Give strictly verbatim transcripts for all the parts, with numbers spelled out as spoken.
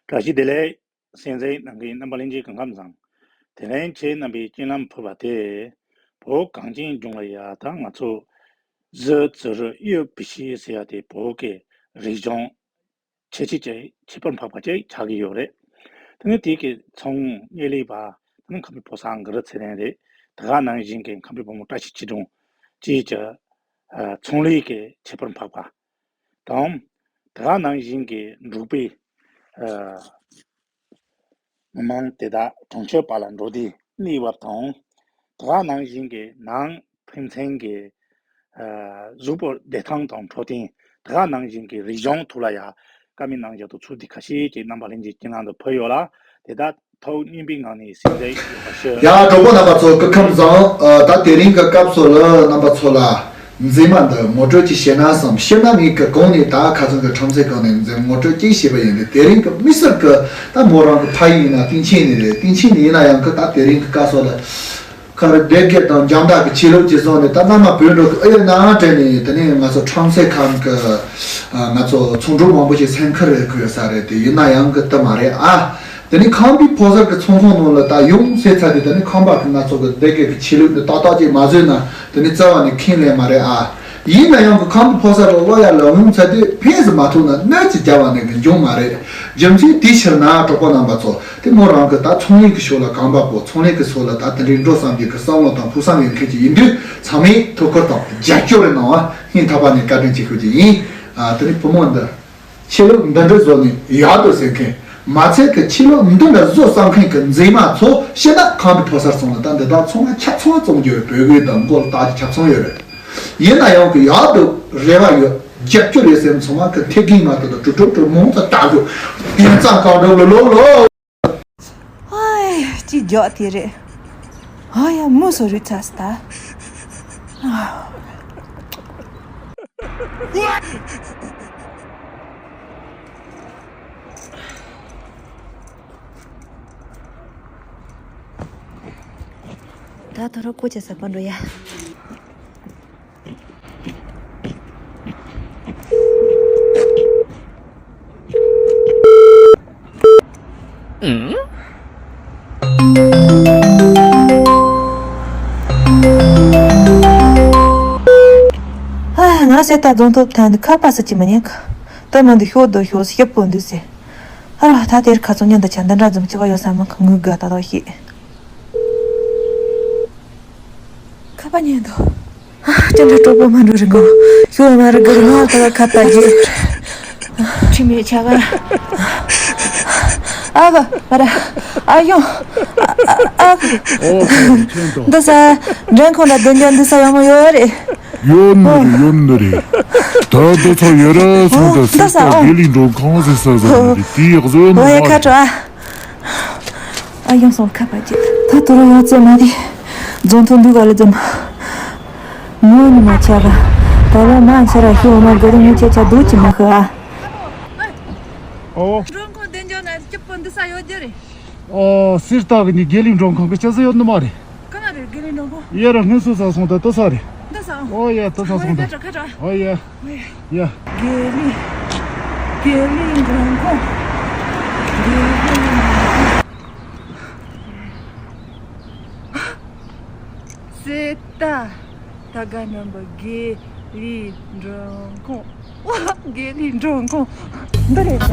བཀྲ་ཤིས་བདེ་ལེགས། གསན་གཟིགས་གནང་མཁན་རྣམ་པ་ལྷན་རྒྱས་སྐུ་ཁམས་བཟང་། དེ་རིང་ཁྱེད་རྣམ་པའི་སྤྱན་ལམ་ཕུལ་བ་དེ། བོད་གངས་ཅན་ལྗོངས་ལ་ཡ་ད་ང་ཚོ་ཟི་ཙི་རི་གཡུ་བི་ཤི་ཟེར་ཡ་དེ་བོད་ཀྱི་རིག་གཞུང་ཁྱད་ཆོས་ཅིག་ཁྱད་པར་འཕགས་པ་ཅིག་ཆགས་ཀྱི་ཡོད་རེད། དེ་ནས་དེ་གི་ཚོང་གཉེར་ལས་པ་དེ་ནི་ཁམས་པའི་ཕོ་གསར་གུ་རུ་ཚེ་རིང་རེད། དེ་ག་ནང་བཞིན་གྱི་ཁམས་པའི་བུ་མོ་བཀྲ་ཤིས་ཆོས་སྒྲོན་བཅས་ཀྱི་ཚོང་ལས་ཀྱི་ཁྱད་པར་འཕགས་པ་དང་། དེ་ག་ནང་བཞིན་གྱི་འབྲོག་པའི་མི་མང་དེ་དག་གྲོང་ཁྱེར་པ་ལ་འགྲོ་དུས་གནས་བབ་དང་། དེ་ག་ནང་བཞིན་གྱི་ནང་ཕན་ཚུན་གྱི་གཟུགས་པོའི་བདེ་ཐང་དང་འཕྲོད་བསྟེན། དེ་ག་ནང་བཞིན་གྱི་རིག་གཞུང་ཐོག་ལ་ཡང་བཀའ་མོལ་གནང་བཞག་འདུག་ཚུལ་དེ་ཁ་ཤས་ཀྱིས་རྣམ་པ་ལྷན་རྒྱས་སྤྱན་ལམ་དུ་ཕུལ་ཡོད་ལ། དེ་དག་ཐུགས་མཉེས་པའི་ངང་ནས་གསན་གཟིགས་ཡོད་པ་ཞུ། ཡ་གྲོགས་པོ་རྣམ་པ་ཚོ་སྐུ་ཁམས་བཟང་། ད་དེ་རིང་གི་སྐབས་སུ་ལ་རྣམ་པ་ཚོ་ལ་མཛེས་མ་འདི་ངོ་སྤྲོད་ཅིག་བྱེད་ན་བསམ། ཤེས་ན་ངས་གི་གོང་ནས་ད་ཁ་སང་གི་ཁྲོམ་ཚེ་གང་ནས་མཛེས་ངོ་སྤྲོད་ཅིག་བྱས་པ་ཡིན་ཏེ། དེ་རིང་གི་དམིགས་བསལ་གི་ད་མོ་རང་གི་ཕ་ཡུལ་ཡིན་ན་སྟེང་ཆེན་ནས་རེད། སྟེང་ཆེན་ནས་ཡིན་ན་ཡང་གི་ད་དེ་རིང་གི་སྐབས་སུ་ལ་ཁ་རི་སྡེ་དགེ་དང་རྒྱང་དག་གི་ཆོས་ལུགས་ཀྱི་བཟོ་ནས་ད་བླ་མ་བོད་འགྲོ་གི་ཨེ་ཡོད་ན་དྲན་ནས། དེ་ནས་ང་ཚོ་ཁྲོམ་ཚེ་ཁང་གི་ང་ཚོ་ཚོང་འགྲུལ་མང་པོ་ཞིག་སེམས་ཁུར་རེ་དགོས་ས་རེད། དེ་ཡིན་ན་ཡང་གི་དེ་མ་རེད་ཨ། དེ་ནས་ཁམས་པའི་ཕོ་གསར་གྱི་ཚོང་ཁང་ནང་ལ་ད་ཡོང་ཟེར་ཚར་དུས། དེ་ནས་ཁམས་པ་གི་ང་ཚོ་གི་སྡེ་དགེ་གི་ཆོས་ལུགས་འདི་ཏག་ཏག་ཅིག་མ་བཟོས་ན་དེ་ནས་རྩ་བ་ནས་ཁེངས་ལེ་མ་རེད་ཨ། ཡིན་ན་ཡང་གི་ཁམས་པའི་ཕོ་གསར་ལ་ཨོ་ཡ་ལ་ཡོང་ཚར་དུས་ཕན་ཟིག་མ་ཐོགས་ན་གནོད་ཅིག་རྒྱབ་པ་ནས་གི་འབྱུང་མ་རེད། རྒྱུ་མཚན་དེའི་ཕྱིར་ན་གྲོགས་པོ་རྣམ་པ་ཚོ་དེ་མོ་རང་གི་ད་ཚོང་ལས་ཀྱི་ཕྱོགས་ལ་གོམ་པ་སྤོ། ཚོང་ལས་ཀྱི་ཕྱོགས་ལ་ད་དེ་འདྲའི་འགྲོ་བསམ་གྱི་གི་བསམ་བློ་དང་ཕུགས་བསམ་ཡོད་མཁན་ཅིག་ཡིན་དུས་ཚང་མས་ཐུགས་ཁུར་དང་རྒྱབ་སྐྱོར་རེ་གནང་བ་སྙིང་ཐག་པ་ནས་བཀའ་དྲིན་ཆེ་ཞུ་རྒྱུ་ཡིན། ཨ་དེ་ནས་བུ་མོ་འདི། ཆོས་ལུགས་འདི་འདྲ་བཟོ་ནས་ཡག་འདུག་ཟེར་མཁན། མ་ཚད་ཀྱི་ཆོས་ལུགས་འདི་འདྲ་བཟོ་བསམ་མཁན་གྱི་མཛེས་མ་ཚོ་ཤེས་ན་ཁམས་པའི་ཕོ་གསར་ཚོ་ལ་ད་འདི་དག་ཚང་མ་ཆ་ཚང་བཙོང་རྒྱུ་ཡོད། བོད་གོས་དང་མགོ་ལ་བཏགས་ཀྱི་ཆ་ཚང་ཡོད་རེད། ཡིན་ན་ཡང་གི་ཡག་འདུག་རེ་བ་ཡོད། རྒྱབ་སྐྱོར་ཡོད་སེམས་ཚང་མ་གི་ཐེག་གིན་མ་ཐུབ་ད་གྲུབ་གྲུབ་གྲུབ་མོང་ཙམ་བཏགས་དགོས། དེང་སང་གང་འགྲོ་ལོ་ལོ་ལོ། ཧའི། ཅི་རྒྱག་དེ་རེད། ཨ་ཡ་མུ་སོ་རུ་ཚ་སི་ད། ད་ཐོ་རོ་ཀོ་ཆ་ས་པ་འགྲོ་ཡ། ཨ། ང་སེ་ད་རྫོང་ཐོབ་ཐང་དུ་ཁ་པ་ས་ཅི་མ་ཉན་ཁ། ད་མ་འདི་ཤོག་རྡོ་ཤོག་སྐྱབས་པོ་འདུག་ཟེར། ཨ་ར་ད་དེར་ཁ་ཚོང་ཉན་ད་ཆ་འདི་འདྲ་འཛོམས་ཆེ་བ་ཡོད་ས་མ་ཁ་ངུ་དགའ་ད་དོ་ཤེས། ཁ་པ་ཉན་དོ། ཨ་ཅན་ད་གྲོགས་པོ་མ་འགྲོ་རི་ངོ་ཤོག་མ་རི་གར་ངོ་ད་ཁ་ད་རྗེས། ཁྲི་མེད་ཆ་ག། ཨ་བ་བ་ར། ཨ་ཡོང་། ཨ་ཨ་ཨ། འདི་ས། འགྲན་ཁོང་ལ་བདེ་འཇགས་འདི་ས་ཡོང་མ་ཡོད་རེད། ཡོད་ནི་རེད། ཡོད་ནི་རེད། ད་ལྟ་ཚོ་ཡོད་ར་སོང་། ད་སྲིད་ད་དགེ་ལི་འགྲོ་ཁང་ཟེར་ས་ཟེར་ནི་རེད། དེའི་གཟོད་ནི་ཨོ་ཡ་མ་ཁ་རེད། ཨ་ཡོང་སོང་ཁ་པ་ཅི། ད་དུ་ར་ཡོང་ཚེ་མ་དེ། རྫོང་ཐོན་འདུག་ག་ལ་ཙམ། ངོ་ནི་མ་ཆ་ག། ད་ལོ་མ་ཆ་ར་ཤི་འོ་མ་ག་རེ་ངོ་ཆ་ཆ་འདུག་ཅི་མ་ཤི་ཨ། ཨོ། འགྲོ་ཁོང་བདེ་འཇགས་ན་སྐྱིད་པོ་འདི་ས་ཡོད་རྒྱུ་རེད། ཨོ། སིར་ཏག་གི་ནི་དགེ་ལི་འགྲོ་ཁང་གི་ཆ་ས་ཡོད་ནི་མ་རེད། ག་ན་རེད་དགེ་ལི་འགྲོ་ཁང་། ཡ་ར་སྔོན་སུ་ས་སོང་ད་ལྟ་ས་རེད། འདི་ས། ཨོ་ཡ་ལྟ་ས་སོང་ད། ཁ་ཁྲ། ཨོ་ཡ། ཡ། དགེ་ལི། དགེ་ལི་འགྲོ་ཁང་། དགེ་ལི། སེ་ཏ། ད་ག་རྣམ་པ་དགེ་ལི་འགྲོ་ཁང་། ཨོ། དགེ་ལི་འགྲོ་ཁང་། འདི་རེད་ད།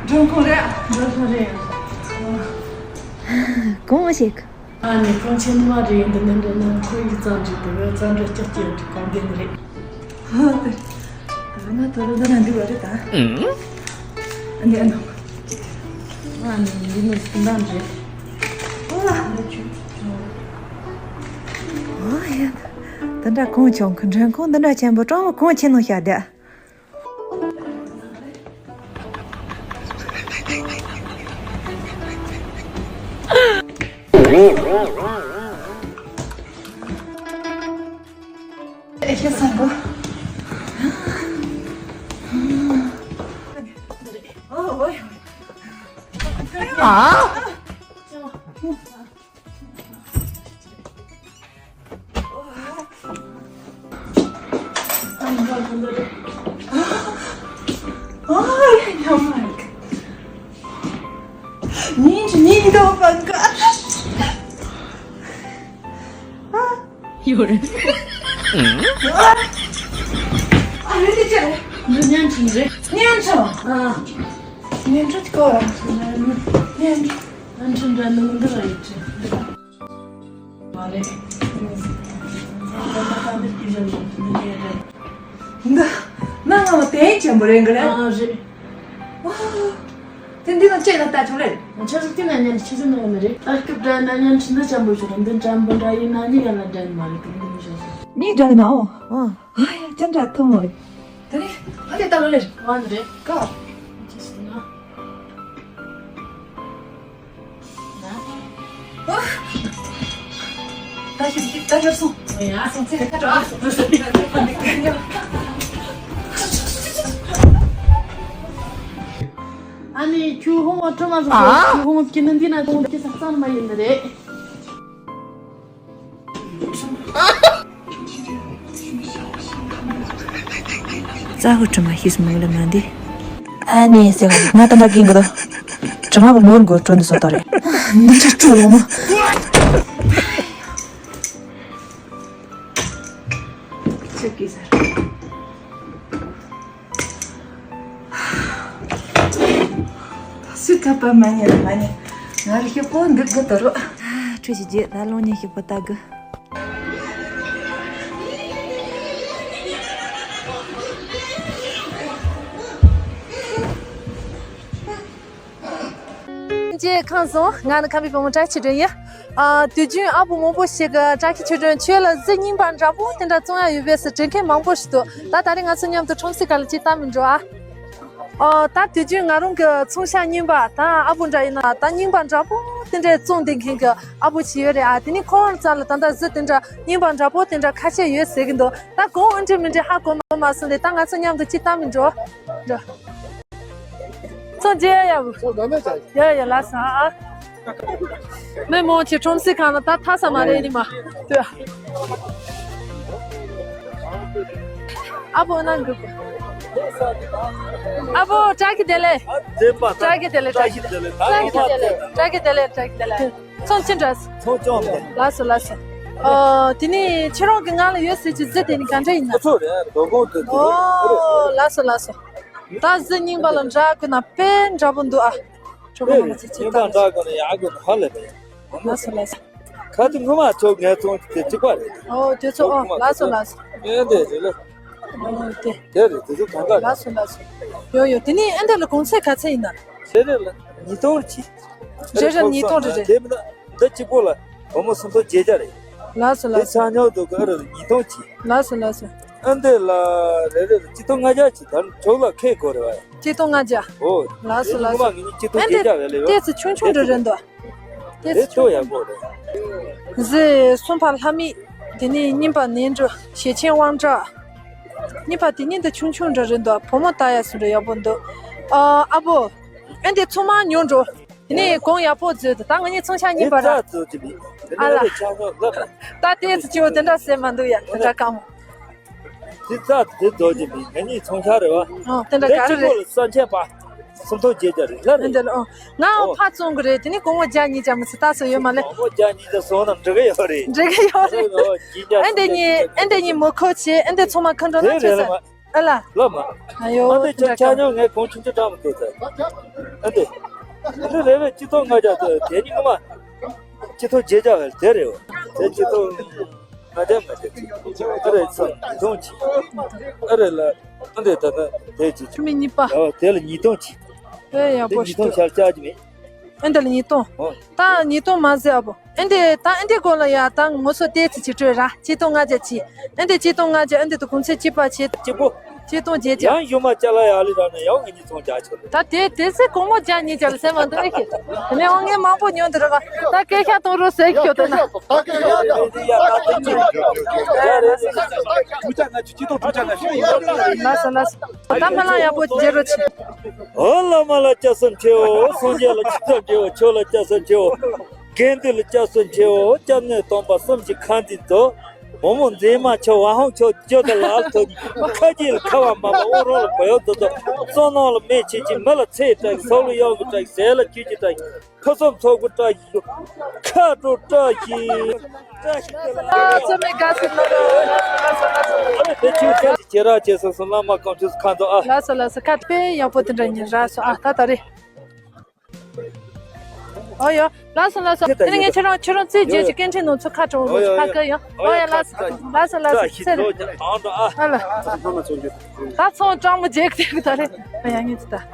འགྲོ་ཁང་རེད། འགྲོ་ཁང་རེད། གང་ཞིག་ཨ་ནི་གངས་ཆེན་མ་རེད། འདི་ནི་འདྲ་ན་ཁོ་ཡིག་ཙམ་ཅིག་དེ་བས་ཙམ་འདྲ་ལྕགས་ཀྱི་འདི་ག་འདི་ནི་རེད། ཧོ་དེ། ད་ང་དོ་རུ་ད་ན་འདི་བ་རེད་ད། ཨ་ནི་ཨ་ནི། ཨ་ནི་འདི་ནི་སུ་འདང་རེད། ཨོ་ལ་འདི་ཆུ། ཨོ་ཡ། འདི་འདྲ་གངས་ཆུང་གི་འདྲ་ཁོང་འདི་འདྲ་ཆེན་པོ་སྤྲང་བོ་གངས་ཆེན་ནང་བཞག་བསྡད། ཨ། ཉིན་གཉིས་ལོ་པང་ཀ། ཡོད་རེད། ཨ་རེད་དེ་ཅི་རེད། འདི་བརྙན་འཕྲིན་རེད། བརྙན་འཕྲིན། ཨ། བརྙན་འཕྲིན་གོ་ར། བརྙན་འཕྲིན་འདྲ་ནི་འདི་ར་ཡིན་ཅི། མ་རེད། འདི་ན་ང་བ་དེ་ཆེན་པོ་རེད་གི་རེད། ཨ་རེད། ཨོ། དེ་འདི་ན་ཅེ་ན་ལྟ་ཆུང་རེད། ཆ་ཟིག་དེ་ན་ཉན་ཆི་ཟིག་ནོ་ནི་རེད། ཨ་སྐབས་འདྲ་ན་ཉན་ཆི་འདི་ཅམ་པོ་ཞིག་རེད། འདི་ཅམ་པོ་འདྲ་ཡིན་ན་ནི་ཡ་ལ་འདྲ་ནི་མ་རེད། དེ་འདི་མི་ཤེས་སོ། ནི་འདྲ་ནི་མ་འོ། ཨ། ཨ་ཡ་ཅན་འདྲ་ཐུང་མོ། དེ་ནི་ཨ་དེ་ལྟ་ལོ་ལེར། ང་ནི་རེད། ཀ་ཅི་ཟིག་ན། ད་ཞིག་ད་ཞིག་སོང་། ཡ་སོང་ཚེ་ཁ་དྲག་ཨ་ནི་ཁྱོད་ཧོང་བ་ཁྲོ་མ་བཟོ། ཨ། ཁྱོད་ཧོང་བ་ཀི་ནི་འདི་ན་ཁོང་གི་ས་གཙང་མ་ཡིན་ནི་རེད། ཙ་ཧུ་དྲི་མ་ཤེས་སུ་མོ་ལ་མ་འདི། ཨ་ནི་ཟེར་བ་ང་ད་འདྲ་གིན་གི་དོ། དྲི་མ་གི་མོར་མགོ་དྲོ་འདི་སོ་ཏོ་རེད། འདི་ཆ་སྤྲོ་ལོ་མོ། ཆེ་གི་ཟེར། སུས་ཐབས་པ་མ་ཉན་མ་ཉན། ང་རི་ཤི་པོ་འདི་དགོ་ཏོ་རོ། ཁྲུ་ཞིག་རྗེས་ད་ལོ་ཉིན་ཤི་པོ་ལྟ་དགོས། ཅེས་ཁམས་བཟང་། ང་ནི་ཁམས་པའི་བུ་མོ་བཀྲ་ཤིས་སྒྲོན་ཡིན། ཨ། དུས་རྒྱུན་ཨ་བུ་མང་པོ་ཞིག་གིས་བཀྲ་ཤིས་ཆོས་སྒྲོན་ཁྱོད་ལ་གཟི་རྙིང་པ་འདྲ་པོ་དེ་འདྲ་བཙོང་ཡ་ཡོད་པས་ཟེར་དྲི་མཁན་མང་པོ་ཞིག་འདུག་ད་ད་རེས་ང་ཚོ་མཉམ་དུ་ཁྲོམ་སའི་སྒང་ལ་ཅིག་ལྟ་མི་འགྲོ་ཨ། ཨོ། ད་དུས་རྒྱུན་ང་རང་གི་ཚོང་ཤག་རྙིང་པ་ད་ཨ་བུ་འདྲ་ཡིན་ན་ད་རྙིང་པ་འདྲ་པོ་དེ་འདྲའི་བཙོང་བསྡད་མཁན་གྱི་ཨ་བུ་ཞིག་ཡོད་རེད་ཨ། དེ་ནི་ཁོང་རྩ་ལ་ད་ལྟ་གཟི་དེ་འདྲ་རྙིང་པ་འདྲ་པོ་དེ་འདྲ་ཁ་ཤས་ཡོད་ཟེར་གྱི་འདུག་ད་གང་འདྲ་མི་འདྲ་ཧ་གོ་མ་སོང་སྟེ་ད་ང་ཚོ་མཉམ་དུ་ཅིག་ལྟ་མི་འགྲོ་འགྲོ། ཚོང་རྒྱག་ཡ་བུ། ཚོང་ག་ནས་བྱ་ཡ། ཡ་ཡ་ལགས་སོ་ཨ། མི་མང་ཆེ་ཁྲོམ་སའི་སྒང་ལ་ད་ཐར་ས་མ་རེད་ནི་མ། ཨ་བོ་ནང་གི། ཨ་བོ་བཀྲ་ཤིས་བདེ་ལེགས། བདེན་པ། བཀྲ་ཤིས་བདེ་ལེགས། བཀྲ་ཤིས་བདེ་ལེགས། བཀྲ་ཤིས་བདེ་ལེགས། བཀྲ་ཤིས་བདེ་ལེགས། བཀྲ་ཤིས་བདེ་ལེགས། ཚོང་ཅི་འདྲ། ཚོང་ཅོག་མེད། ལགས་སོ་ལགས་སོ། ཨོ། དེ་ནི་ཁྱེད་རང་གི་ང་ལ་ཡོད་ཟེར་གྱི་གཟི་དེ་ནི་ག་འདྲ་ཡིན་ན། ཁོ་ཚོ་རེད་དོ་དགོང་དུ་དེ། ཨོ། ལགས་སོ་ལགས་སོ། ད་གཟི་རྙིང་པ་ལ་འདྲ་དགོས་ན་དཔེ་འདྲ་པོ་འདུག་ཨ། གྲོགས་པོ་མ་ཚེ་ཚེ་རྙིང་པ་འདྲ་དགོས་ན་ཡག་དགོས་ན་ཧ་ལས་པས། ལགས་སོ་ལགས་སོ། ཁ་ཐུག་སྔོན་མ་ཚོ་ངས་བཙོང་དེ་གཅིག་པ་རེད། ཨོ་དེ་ཚོ་ཨོ་ལགས་སོ་ལགས་སོ། ཨེ་འདི་རེད་ལ། ཨོ་དེ། དེ་རེད་དེ་ཚོ་གང་ག་རེད། ལགས་སོ་ལགས་སོ། ཡོ་ཡོ་དེ་ནས་ཨེ་འདི་ལ་གོང་ཚད་ག་ཚད་ཡིན་ན། དེ་རེད་ལ་ཉིས་སྟོང་གཅིག་རེད་རེད་ཉིས་སྟོང་རེད་རེད། དེ་མིན་ན་འདི་གཅིག་པོ་ལ་སྒོར་མོ་སུམ་སྟོང་བརྒྱད་བརྒྱ་རེད། ལགས་སོ་ལགས་སོ། དེ་ཆ་སྙོམས་དུ་ག་རེ་ཉིས་སྟོང་གཅིག་ལགས་སོ་ལགས་སོ། ཨ་འདི་ལ་རེ་རེ་ལ་གཅིག་སྟོང་ལྔ་བརྒྱ་གཅིག་དང་ཁྲོག་ལ་ཁེ་གོ་རེ་བ། གཅིག་སྟོང་ལྔ་བརྒྱ། ཨོ། ལགས་སོ་ལགས་སོ། ཨ་འདི་གཅིག་སྟོང་བརྒྱད་བརྒྱ་བས་ལེ་བ། ཏེ་ཚི་ཆུང་ཆུང་འདྲ་རེད་འདུག་ཏེ་ཚི་ཆུང་ཡག་པོ་རེད། གཟི་སུམ་པ་ལྷ་མིག་དེ་ནས་རྙིང་པ་ནས་འགྲོ་ཞེ་ཆེན་དབང་དྲག་རྙིང་པ་དེ་གཉིས་འདི་ཆུང་ཆུང་འདྲ་རེད་འདུག་བུ་མོ་ལྟ་ཡ་སུ་འདྲ་ཡག་པོ་འདུག་ཨ་ཨ་བོ། ཨ་འདི་ཚང་མ་ཉོ་འགྲོ། དེ་ནས་གོང་ཡག་པོ་བཟོས་འདུག་ད་ང་གཉིས་ཚོང་ཤག་རྙིང་པ་ར། ཨ་ལ། ད་ཏེ་ཚི་ཅིའོ་དེ་འདྲ་ཟེར་མ་འདུག་ཡ་དེ་འདྲ་དཀའ་མོ། དེ་རྩ་དེ་རྫོགས་ཀྱི་མིན་ང་གཉིས་ཚོང་ཤག་རེད་བ། ཨོ་དེ་འདྲ་ག་རེ་རེད། ས་ཆད་པ། སུམ་སྟོང་བརྒྱད་བརྒྱ་རེད་ལ་རེད། འདི་ལ་ཨོ། ང་ཨོ་ཕ་བཙོང་གི་རེད་དེ་ནི་གོང་བ་བརྒྱ་ཉིས་བརྒྱ་མི་ཚེ་ལྟ་སོ་ཡོད་མ་ལེ། གོང་བ་བརྒྱ་ཉིས་བརྒྱ་སོང་ན་འགྲིག་གི་ཡོད་རེད། འགྲིག་གི་ཡོད་རེད། ཨེ་འདི་གཉིས་ཨེ་འདི་གཉིས་མོ་ཁོ་ཆེ་ཨེ་འདི་ཚང་མ་ཁ་འགྲོ་ན་ཆོས་ས། ཨ་ལ། ལ་མ། ཨ་ཡོ། ཨ་འདི་ཆ་ཆ་ཉོ་ངས་གོང་ཆུང་ཆུང་བཏང་མི་ཐུབ་ཚར། ཨ་འདི། ཨ་འདི་རེ་རེ་གཅིག་སྟོང་ལྔ་བརྒྱ་དེ་ནི་ངོ་མ། གཅིག་སྟོང་བརྒྱད་བརྒྱ་བས་དེ་རེད་བ། དེ་གཅིག་སྟོང་། ང་དེ་མ་དེ་ཅི། ཨ་རེ་ཚོ་ཉིས་སྟོང་ཅི། ཨ་རེ་ལ། ཨ་འདི་ད་ད་དེ་ཅི་ཅི། ཆུ་མིག་གཉིས་པ། ཨ་དེ་ལ་ཉིས་སྟོང་ཅི། ཨེ་ཡག་པོ་ཞིག་འདུག་ཉིས་སྟོང་ཆར་ཆག་ཅི་མེད། ཨེ་འདི་ལ་ཉིས་སྟོང་། ཨོ། ད་ཉིས་སྟོང་མ་ཟེར་ཨ་བོ། ཨེ་འདི་ད་ཨེ་འདི་གོ་ལ་ཡ་ད་ངོ་སོ་ཏེ་ཅི་ཅི་སྤྲོད་ར་གཅིག་སྟོང་ལྔ་བརྒྱ་ཅི། ཨེ་འདི་གཅིག་སྟོང་ལྔ་བརྒྱ་ཨེ་འདི་དུ་གོང་ཚད་གཅིག་པ་བྱེད། གཅིག་པོ། ཆེ་གཏོང་བྱེད་ཅག་ཡང་ཞུ་མ་ཅ་ལག་ཡག་ལི་རག་ན་ཡང་ངེད་གཉིས་ཚོང་རྒྱག་ཆོག་ལེ། ད་དེ་དེ་ཚེ་གོང་མོ་རྒྱག་ཉེ་ཅག་ལ་ཟེར་མ་འདུག་ཨེ་ཤེས། དེ་ནས་དབང་ངན་མང་པོ་ཉོ་འདི་ར་ག་ད་སྐད་ཤ་གཏོང་རོགས་ཟེར་ཤོད་དོ་ན། ད་སྐད་ཤ་ཡག་ད་དེ་ཅི་ཡག་རེད། ཐུགས་ཅག་ང་ཆུ་ཅི་ཏོང་ཐུགས་ཅག་ང་ཆུ་ཡག་ལ་སོ་ལ་སོ། ད་སྨོན་ལམ་ཡག་པོ་རྒྱག་རོགས་བྱེད། འོ་བླ་མ་ལ་སྐྱབས་སུ་མཆིའོ། སངས་རྒྱས་ལ་སྐྱབས་སུ་མཆིའོ། ཆོས་ལ་སྐྱབས་སུ་མཆིའོ། དགེ་འདུན་ལ་སྐྱབས་སུ་མཆིའོ། སྐྱབས་གནས་སྟོན་པ་གསུམ་གྱི་ཁ་འདི་འདུག་མོ་མོ་མཛེས་མ་ཆོ་ཝ་ཧོང་ཆོ་ཇོ་ད་ལ་ཐོ་ཁ་རྗེ་ལ་ཁ་བ་མ་མ་དབུ་རོང་ལ་བ་ཡོ་དོ་དོ་བསོད་ནམས་ལ་མེ་ཆེ་ཆེ་མི་ལ་ཚེ་བཀྲ་ཤིས་སོགས་ལ་ཡོག་གི་བཀྲ་ཤིས་ཟས་ལ་ཁྱི་ཀྱི་བཀྲ་ཤིས་ཁ་སོམ་ཚོགས་གི་བཀྲ་ཤིས་ཁ་དྲོ་བཀྲ་ཤིས་བཀྲ་ཤིས་ཨ་ཚོ་མེ་དགའ་སུ་ནོ་རོ་ཨ་ལ་སོ་ལ་སོ་ཨ་ལ་དེ་ཆུ་ཚན་གྱི་ཁྱེད་ར་ཆེ་སོ་སོ་བླ་མ་གང་ཆུ་ཁ་འདོ་ཨ་ལ་སོ་ལ་སོ་ཁ་དཔེ་ཡག་པོ་དེ་འདྲ་ཉིན་ར་སོ་ཨ་ད་ད་རེ། ཨོ་ཡོ། ལགས་སོ་ལགས་སོ། དེ་ནས་ངས་ཁྱེད་རང་ཁྱེད་རང་རྩིས་བརྗོད་ཀྱི་སྐད་འཕྲིན་ནང་ཚུར་ཁ་གྲོང་རོགས་ཁ་བཀོད་ཡོང་། ཨོ་ཡ་ལགས་སོ་ལགས་སོ་ལགས་སོ་ཚེ་རིང་། ཨ་ལ། ད་ཚོང་སྤྲང་མོ་རྗེས་བལྟས་གི་ད་རེད། ཨ་ཡ་ངས་ཚོ་ད།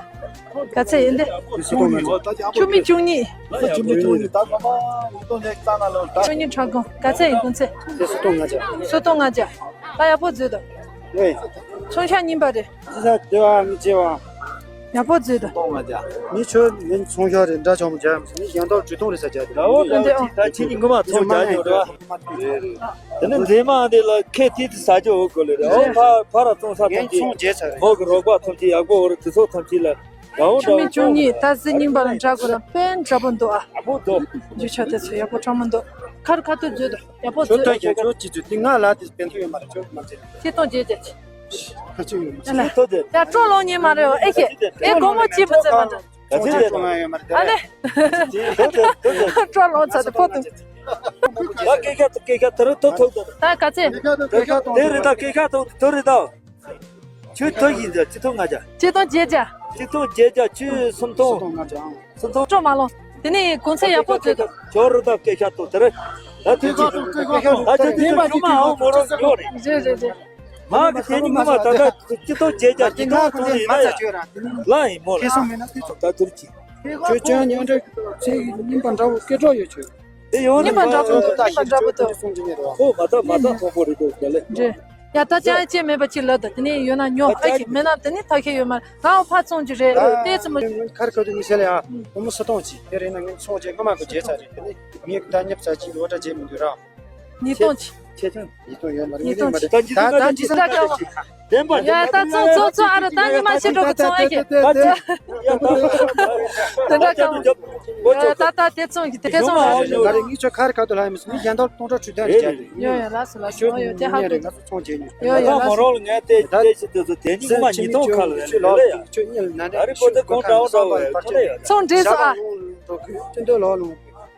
ག་ཚད་ཡིན་ཏེ། བཅུ་མི་བཅུ་གཉིས། བཅུ་མི་བཅུ་གཉིས། བཅུ་མི་བཅུ་གཉིས་ད་ཚང་མ་ཉིས་སྟོང་ཉི་ཤུ་རྩ་ལྔ་ལོ་ད། བཅུ་གཉིས་ཁྲག་གོང་ག་ཚད་ཡིན་གོང་ཚད། དེ་སུ་སྟོང་ལྔ་བརྒྱ། སུ་སྟོང་ལྔ་བརྒྱ། ད་ཡག་པོ་བཟོས་དང་། ཨེ། ཚོང་ཤག་རྙིང་པ་རེད། ཅི་ཟ་དེ་བ་མི་བྱེད་བ། ཡག་པོ་བཟོས་དང་། སྟོང་ལྔ་བརྒྱ། མི་ཆོས་ནན་ཚོང་ཤག་རེད་འདྲ་ཆོག་མི་བྱ་མི་ཡང་དག་ཇུས་གཏོང་རེད་ས་བྱ་དེ། ད་འོ་ད་ད་ཁྱེད་ཀྱི་ངོ་མ་ཚོང་རྒྱག་ཉོ་རེད་བ། དེ་ནི་མཛེས་མ་འདི་ལ་ཁེ་ཐིག་ཏུ་ཟ་རྒྱུ་འོ་དགོས་ལེ་རེད་ཨོ་ཕ་ཕ་ར་ཚོང་ས་ཐམས་ཅད་ངས་ཚོང་རྒྱས་ཚར་རེད། མོ་གི་རོགས་པ་ཐམས་ཅད་ཡག་པོ་འོ་རེད་དེ་ཚོ་ཐམས་ཅད་ལ། ཆུ་མིག་བཅུ་གཉིས་ད་གཟི་རྙིང་པ་ལ་འདྲ་དགོས་ལ་དཔེ་འདྲ་པོ་འདུག་ཨ། ཨ་བོ་འདུག་རྒྱུ་ཆ་དེ་ཚོ་ཡག་པོ་གྲོང་མི་འདུག་ཁ་རུ་ཁ་ཐུག་བརྗོད་དང་ཡག་པོ་ཁྱོད་བརྗོད། ཐོས་ཤིག་ཁྱོད་ཅི་བརྗོད་དེ་ང་ལ་དེ་སྤེན་ཐུ་ཡོད་མ་རེད་ཁྱོད་མ་བརྗེད། ཁྱེད་གཏོང་བརྗེད་བརྗེད། ཁ་ཆུ་ཡོད་མ་རེད། ཡ་སྤྲོ་ལོང་ཉེ་མ་རེད་ཨེ་ཤེ། ཨེ་དགོང་མོ་ཅི་མི་ཚེ་མ་འདྲ། ཁ་ཆུ་ཡོད་མ་རེད། ཨ་ནེ། སྤྲོ་ལོང་ཚ་དེ་ཕོ་ཏུ། ད་སྐད་ཤ་སྐད་ཤ་དེ་རུ་ཐོ་ཐོ་དང་། ད་ག་ཚེ། དེ་རེད་ད་སྐད་ཤ་ཐོ་དེ་རེད་ད། ཆུ་ཐོག་ཡིན་ཟེར་ཆུ་ཐོག་ལྔ་བརྒྱ། ཆུ་ཐོག་བརྒྱད་བརྒྱ། ཆུ་ཐོག་བརྒྱད་བརྒྱ་ཆུ་སུམ་ཐོག་སུམ་ཐོག་སྤྲོ་མ་ལོང་། དེ་ནས་གོང་ཚད་ཡག་པོ་བཙལ་དང་། ཇོ་རུ་དང་སྐད་ཤ་ཐོག་དེ་རེད། ད་དུས་ཀྱི་ད་ཆུ་ཐོག་ཆུ་མ་ཧོ་མོ་རོ་ཡོད་རེད། རེད་རེད་རེད། མ་གི་དེ་ནི་ངོ་མ་ད་ལྟ་ཆུ་ཐོག་བརྒྱད་བརྒྱ་ཆུ་ཐོག་ཐོག་ཡིན་ན་ཡ། ལ་ཡིན་མོ་ལ། ད་དུར་གྱི། ཁྱོད་ཅང་ཉོན་འདྲ་ཚིག་རྙིང་པ་འདྲ་བོ་སྐད་གྲགས་ཡོད་ཁྱོད། དེ་ཡོང་ནི་རྙིང་པ་འདྲ་པོ་འདུག་རྙིང་པ་འདྲ་པོ་འདུག་གསུང་གི་མེད་རོ། ཁོ་མ་ཐག་མ་ཐག་མཐོང་པོ་རེད་འདུག་ག་ལེ། རེད། ཡ་ད་ཅང་ཅེས་མེད་པ་ཅིག་ལབ་དང་དེ་ནས་ཡོད་ན་ཉོ་ཨ་ཁྱི་མེད་ན་དེ་ནས་ཐག་ཁེ་ཡོད་མ་རེད་ང་འོ་ཕ་ཚོང་རྒྱུ་རེད་ལྟས་ཙམ་མ། ཁར་ཁ་དུ་མི་ཤེས་ལ་ཡ། བུ་མོ་སུ་གཏོང་ཅི་དེ་རེད་ན་ངས་ཚོང་བྱེད་ངོ་མ་གི་བྱེད་ཚར་རེད་དེ་ནས་ངས་ད་ཉབ་ཚར་ཅི་ལོ་གྲྭ་བྱེད་མི་འདུག་ར། ཉིས་སྟོང་ཅི། ཆེ་ཆུང་། ཉིས་སྟོང་ཡོད་མ་རེད་ངས་མ་རེད་ད་ཉིས་སྟོང་ད་ཉིས་སྟོང་ད་ད་ད་ད་ད་བདེན་པ་ཡ་ད་ཚོང་ཚོང་ཚོང་ཨ་རོ་ད་ཉི་མ་ཤི་འགྲོ་གི་ཚོང་ཨེ་གི། ད་ཅི་ཡ་ད། དེ་འདྲ་ཀྱང་། ད་ད་དེ་ཚོང་གི་དེ་ཚོང་ཨ་རོ། ང་རེ་ངས་ཁྱོད་ཁ་རི་ཁ་ཐུག་ལྷ་ཡིན་མི་སྲིད་ངས་ཡན་ཐོག་སྟོང་ཕྲག་ཁྲུ་དོན་རེ་བརྒྱབ་རེད། ཡོ་ཡོ་ལགས་སོ་ལགས་སོ་ཡོ་དེ་ཧ་གོ། ང་ཚོ་ཚོང་བྱེད་ཉོས། ཡོ་ཡོ་ད་ལགས་མ་སོ། རོགས་ལ་ངས་དེ་ཡོ་ད་དེ་ཞིག་དེ་ཚོ་དེ་ཉིན་ངོ་མ་ཉིས་སྟོང་ཁ་ལ་རེད་ལ་ཡ། ཁྱོད་གཉིད་ལ་ནན་ཨ་རི་པོ་དེ་གོང་འདྲ་བོ་འདྲ་བོ་ཡ་ཁོ་ན་ཡ། ཚོང་འགྲིག་སོང་ཨ།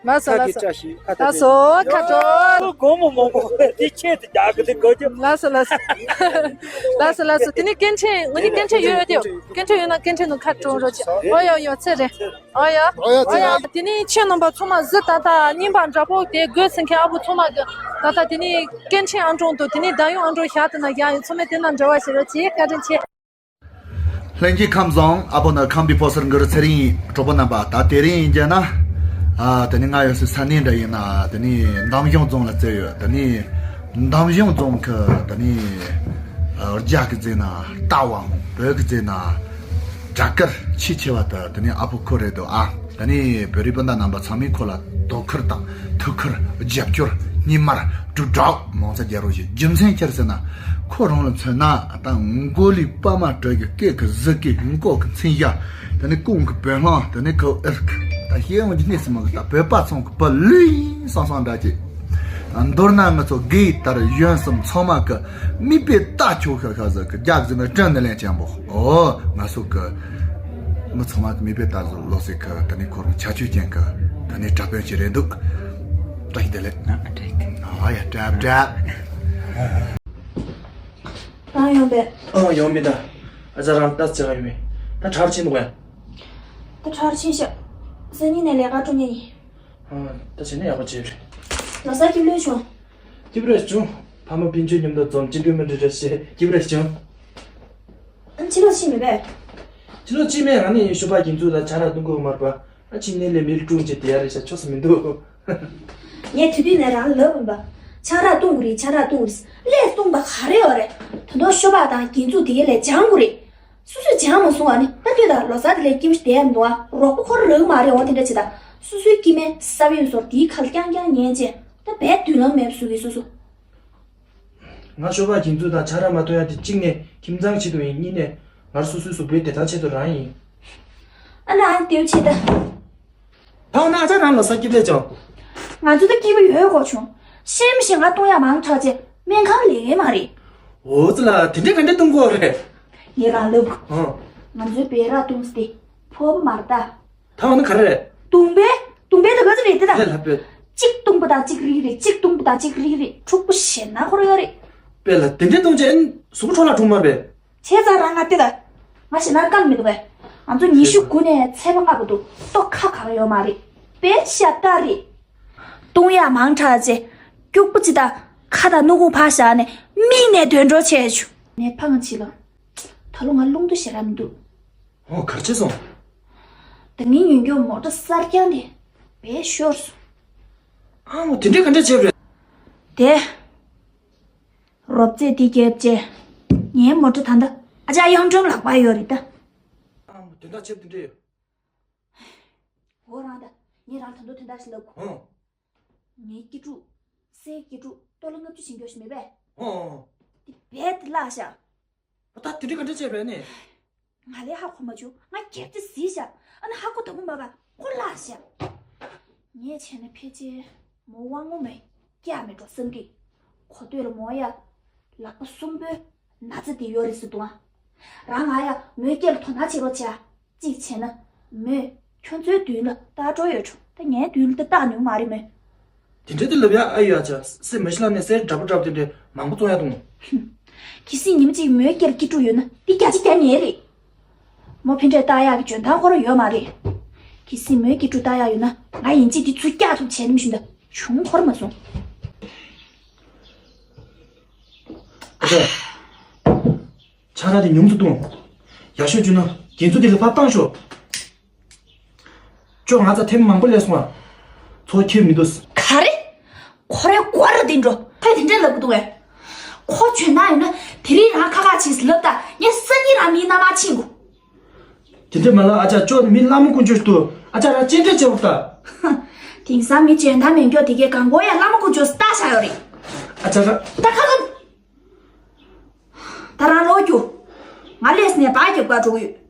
ལགས་སོ་ལགས་སོ། ཁ་གི་བཀྲ་ཤིས་ཁ་ད་ལགས་སོ་ཁ་དྲོ། ཁོ་དགོང་མོ་མང་པོ་དེ་ཆེད་དུ་རྒྱག་གི་དེ་གོ་རྒྱུ། ལགས་སོ་ལགས་སོ། ལགས་སོ་ལགས་སོ་དེ་ནས་སྐད་འཕྲིན་ངོ་ནི་སྐད་འཕྲིན་ཡོད་ཡོད་དེ་སྐད་འཕྲིན་ཡོད་ན་སྐད་འཕྲིན་ནང་ཁ་གྲོང་རོགས་བྱེད། ཨོ་ཡོ་ཡོ་ཚེ་རིང་། ཨོ་ཡོ་ཨོ་ཡོ་ཨོ་ཡོ་དེ་ནས་ཁྱེད་རྣམ་པ་ཚང་མ་གཟི་ད་ལྟ་རྙིང་པ་འདྲ་པོ་དེ་དགོས་ཟེར་མཁན་ཨ་བུ་ཚང་མ་གི་ད་ལྟ་དེ་ནས་སྐད་འཕྲིན་ཨང་གྲངས་དང་དེ་ནས་བདག་ཡོན་ཨང་གྲངས་བཞག་དེ་ན་རྒྱག་ཡོད་ཚང་མས་དེ་ན་འབྲེལ་བ་བྱེད་རོགས་བྱེད་བཀའ་དྲིན་ཆེ། ལྷན་རྒྱས་ཁམས་བཟང་། ཨ་ཕོ་ན་ཁམས་པའི་ཕོ་སར་གུ་རུ་ཚེ་རིང་གྲོགས་པོ་རྣམ་པ། ད་དེ་རིང་ཡིན་རྒྱུ་ན། ཨ་དེ་ནི་ང་ཡོད་སའི་ས་གནས་འདྲ་ཡིན་ན་དེ་ནི་འདམ་གཞུང་རྫོང་ལ་བཙལ་ཡོད། དེ་ནི་འདམ་གཞུང་རྫོང་གི་དེ་ནི་ཨ་རྒྱ་གི་རྫས་ན་རྟ་དབང་། བོད་ཀྱི་རྫས་ན་བྲག་དཀར་ཆེས་ཆེ་བ་དེ་དེ་ནི་ཨ་ཕོ་ཁོ་རེད་འདུག་ཨ། ད་ནི་བོད་རིགས་སྤུན་ཟླ་རྣམ་པ་ཚང་མས་ཁོ་ལ་དོ་ཁུར་དང་ཐུགས་ཁུར་རྒྱབ་སྐྱོར་སྙེ་མར་དྲིལ་བསྒྲགས་མང་ཙམ་རྒྱག་རོགས་ཞུ། རྒྱུ་མཚན་ཅི་རེད་ཟེར་ན་ཁོ་རང་ལ་མཚོན་ན་ད་མགོ་ལུས་པདྨ་གྲུ་གི་སྐེ་གི་གཟི་གི་མགོ་གི་མཚན་ཞྭ། ད་ནི་རྐང་གི་བོད་གླང་། ད་ནི་ཁོ་ཨེར་ད་ཤེས་ཡོང་གི་གནས་སུ་མ་གི་ད་བོད་པ་ཚང་གི་བུ་ལུས་སང་སང་འདྲ་ཅིག་མདོར་ན་ང་ཚོ་དགེ་ལྟར་གཞོན་གསུམ་ཚང་མ་གི་མིག་དཔེ་ལྟ་ཆོག་ཤ་ཤ་ཟིག་གི་རྒྱག་ཟིན་ན་དྲན་ནི་ལན་ཅན་པོ། ཨོ་ང་ཚོ་གི་མི་ཚང་མ་གི་མིག་དཔེ་ལྟ་ཟིག་ལོ་ཟིག་གི་ད་ནི་ཁོ་རང་ཆ་ཆོས་ཅན་གི་ད་ནི་དྲ་དཔོན་ཞིག་རེད་འདུག་བཀྲ་ཤིས་བདེ་ལེགས། ཨ་ཡ་བཀྲ་བཀྲ། རང་ཡོང་པས། ཨང་ཡོང་མི་ད། ཨ་ཅག་རང་ལྟ་ཙེ་ག་ཡོང་མི་ད་གྲར་ཕྱིན་འདུག་གས། ད་གྲར་ཕྱིན་ཤག་སང་ཉིན་ནས་ལས་ཀ་འགྲོ་ཉེ་ཡིན། ཨ་ད་བྱས་ན་ཡག་པོ་བྱས་རེད། ལོ་གསར་སྐྱིད་པོ་བྱུང་། སྐྱིད་པོ་རེད་བྱུང་། ཕ་མ་སྤུན་མཆེད་མཉམ་དུ་འཛོམས་ཅི་འདྲ་མི་འདྲ་རེད་བྱས་སྐྱིད་པོ་རེད་བྱུང་། ཕྱི་ལོགས་ཕྱིན་མེད་པས། ཕྱི་ལོགས་ཕྱིན་མེད། ང་ནི་ཞོགས་པ་རྒྱུན་ཚོད་ལ་ཇ་རག་འཐུང་དགོས་མ་རེད་པ། ཨ་ཕྱི་ནས་ལས་མིར་ཀྲུང་བྱས་དེ་ཡ་རེད་ཤག་ཆོག་ས་མི་འདུག་ངས་དེ་དུས་ནས་རང་ལབ་ཡིན་པ། ཆང་རག་བཏུང་དགོས་རེད། ཆང་རག་བཏུང་དགོས་རེད། ལས་གསུངས་པ་ག་རེ་ཡོད་རེད། ད་དུང་ཤོ་སྦག་དང་གྱེན་འཛུགས་དེ་གའི་ལས་སྦྱང་དགོས་རེད། སོ་སོས་སྦྱང་མ་སོང་བ་ནི་ད་ལྟོས་དང་ལོ་གསར་དེ་ལས་སྐྱིད་པོ་ཞིག་བསྡད་ཡ་མི་འདུག་ཨ། རོགས་པ་ཁོ་རང་རག་མ་རེད། འོ་དེ་འདྲ་བྱེད་ད། སོ་སོའི་སྐྱེ་དམན་ས་བོན་སོར་དེའི་ཁ་ལ་རྐྱང་རྐྱང་ཉན་བྱས་ད་བས་མདུན་ལམ་མེད་པ་བཟོ་གི་སོ་སོ། ང་ཤོ་སྦག་གྱེན་འཛུགས་དང་ཆང་རག་མ་འཐུང་ཡ་དེ་གཅིག་ནས་ཁྱིམ་ཚང་གི་ཆེད་དུ་ཡིན། གཉིས་ནས་ང་རང་སོ་སོའི་གཟུགས་པོའི་བདེ་ཐང་ཆེད་དུ་རང་ཡིན། ཨ་ན་ཨ་ནི་དེའུ་ཆེ་ད། ད་འོ་ན་ཨ་ཅག་རང་ལ་ས་སྐྱིད་ལས་ཀྱང་། ང་ཚོ་ད་སྐྱིད་པོ་ཡོད་གོ་བྱུང་། ཤེས་མི་ཤེས་ང་བཏུང་ཡ་མང་དྲགས་རྗེས་སྨན་ཁང་ལས་ཀའི་མ་རེད། འོ་ཙི་ལ་དེ་འདྲས་ག་འདྲས་བཏུང་གོ་རེད། ངས་རང་ལབ་གོ་ཨང་། ང་ཚོའི་བེ་རག་བཏུང་སྟེ་ཕོ་བ་མར་ད། ད་འོ་ན་ག་རེ་རེད། དུང་པའི་དུང་པའི་ད་ག་ཚོད་རེད་དེ་ད། ལས་ལྷ་པོས། གཅིག་བཏུང་པ་དང་གཅིག་རིག་རེད། གཅིག་བཏུང་པ་དང་གཅིག་རིག་རེད། ཕྱུག་པོ་ཞེ་ན་ཁོ་ར་ཡོད་རེད། པས་ལ་དེ་འདྲས་བཏུང་རྗེས་ཨན་གཟུགས་པོ་འཕྲོ་བརླག་འགྲོ་མ་རེད། བྱས་ཙང་རང་ང་ལྟོས་ད། ང་ཞེ་ན་སྐམ་མི་འདུག་པས། ང་ཚོ་ཉི་ཤུ་དགུ་ནས་ཚེས་པ་ལྔ་བར་དུ་ལྟོ་ཁ་གང་ཡོད་མ་རེད། དཔེ་ཤ་སྟག་རེད། བཏུང་ཡག་མང་དྲགས་རྗེས་སྐྱུག་པ་ཅིག་དང་ཁ་དང་སྣ་ཁུག་ཕར་བཞག་ནས་མིག་ནས་དོན་འགྲོ་བྱས་བྱུང་། ངས་ཕ་ང་བྱི་ལ། ད་ལོ་ང་རླུང་རྟ་ཞེ་དྲག་མི་འདུག་ཨོ་གར་ཆེ་སོང་། ད་ངའི་ཉོས་རྒྱུ་མོ་ཊ་གསར་རྐྱང་དེ་བས་ཤོར་སོང་། ཨ་མོ་དེ་འདྲས་ག་འདྲས་བྱས་པ་རེད། དེ། རོབ་རྩེས་འདི་བརྒྱབ་རྗེས། ངའི་མོ་ཊ་ད་ལྟ་ཨ་ཅག་གཡུང་དྲུང་ལག་པར་ཡོད་རེད་ད། ཨ་མོ་དོན་དག་ཆེ་བ་དེ་འདྲས་ཡོད། འོ་རང་ད། ངས་རང་ད་དུང་དོན་དག་ཞིག་ལབ་གོ་ཨང་། ངའི་སྐྱིད་སྡུག་སའི་སྐྱིད་སྡུག་ཏོ་ལ་ལྔ་བཅུ་བྱིན་རྒྱུ་ཞིག་མེད་པས། ཨང་ཨང་། དེ་བས་དེ་བརླག་ཤག་ད་དེ་འདྲས་ག་འདྲས་བྱས་པས་ནི། ང་ལས་ཧ་གོ་མ་བྱུང་། ང་རྒྱབ་རྩེ་གཟིགས་ཤག་ཨ་ནི་ཧ་གོ་ད་གོ་མ་ག་ཁོ་བརླག་ཤག་ངས་བྱས་ན་ཕལ་ཆེར་མོ་དབང་མོ་མེ་སྐྱ་མེད་འགྲོ་བསམ་གི། གོ་ཐོས་ལ་མོ་ཡ་ལག་པ་གསུམ་པོའི་ན་ཚ་དེ་ཡོད་རེད་ཟེར་འདུག་ཨ། རང་ང་ཡ་མོའི་སྐྱ་ལ་དོ་སྣང་བྱེད་རོགས་བྱ། གཅིག་བྱས་ན་མོས་ཁྱོད་ཚོའི་མདུན་ལ་ལྟ་འགྲོ་ཡོད་ཆོག་ད་ངའི་མདུན་ལ་ད་ལྟ་ཉུང་མ་རེད་མོས། དེ་འདྲ་དེ་ལབ་ཡ་ཨ་ཡོད་ཨ་ཅག་སེ་མ་ཤི་ལ་ནས་སེ་འདྲ་པོ་འདྲ་པོ་དེ་འདྲ་མང་པོ་བཙོང་ཡ་འདུག་གལ་སྲིད་ཉིན་གཅིག་མོའི་སྐྱ་ལ་སྐྱིད་སྡུག་ཡོད་ན་འདི་རྒྱ་ཆེ་རྒྱ་ཉེ་རེད། མོ་ཕན་འབྲས་བཏགས་ཡག་གི་འཇོན་ཐང་ཁོ་རང་ཡོད་མ་རེད། གལ་སྲིད་མོའི་སྐྱིད་སྡུག་བཏགས་ཡག་ཡོད་ན་ང་ཡིན་གཅིག་འདི་ཚུར་བཀྱག་ཐུབ་བྱས་ནི་མི་ཤུ་འདྲ་བྱུང་ཁོ་རང་མ་སོང་། ཨ་ཅག་ཆང་རག་དེ་ཉུང་ཙམ་བཏུང་། ཡག་ཤོས་བྱུང་ན་རྒྱན་ཚུལ་དེ་ལ་ཕར་བཏང་ཤོག་ཅོ་ང་ཚ་ཐེངས་མང་པོ་ལས་སོང་བ། ཚོ་ཁྱོད་མི་འདུག་ག་རེ། ཁོ་རའི་སྐོར་ར་འདི་འགྲོ། ཁོས་དེ་འདྲས་ལབ་གི་འདུག་བས། ཁོ་འཇོན་ཐང་ཡོད་ན་དེ་རིང་རང་ཁ་ཁ་བྱས་ལབ་ད་ངས་སང་ཉིན་རང་མིའི་མནའ་མར་ཕྱིན་དགོ་དེ་འདྲས་མ་ལབ་ཨ་ཅག་ཅོ་ནི་མི་ལ་མོ་ཀུན་སྤྱོད་ཞིག་འདུག་ཨ་ཅག་རང་གཅེས་སྤྲས་བྱེད་དགོ་ད། དེང་སང་མི་འཇོན་ཐང་མེད་མཁན་དེ་གས་གང་གོ་ཡ་ལ་མོ་ཀུན་སྤྱོད་ལྟ་བཞག་ཡོད་རེད། ཨ་ཅག་རང་། ད་ཁ་ཁ། ད་རང་ལོག་རྒྱུགས། ང་ལས་ནས་བག་རྒྱབ་ག་འགྲོ་གི་ཡོད།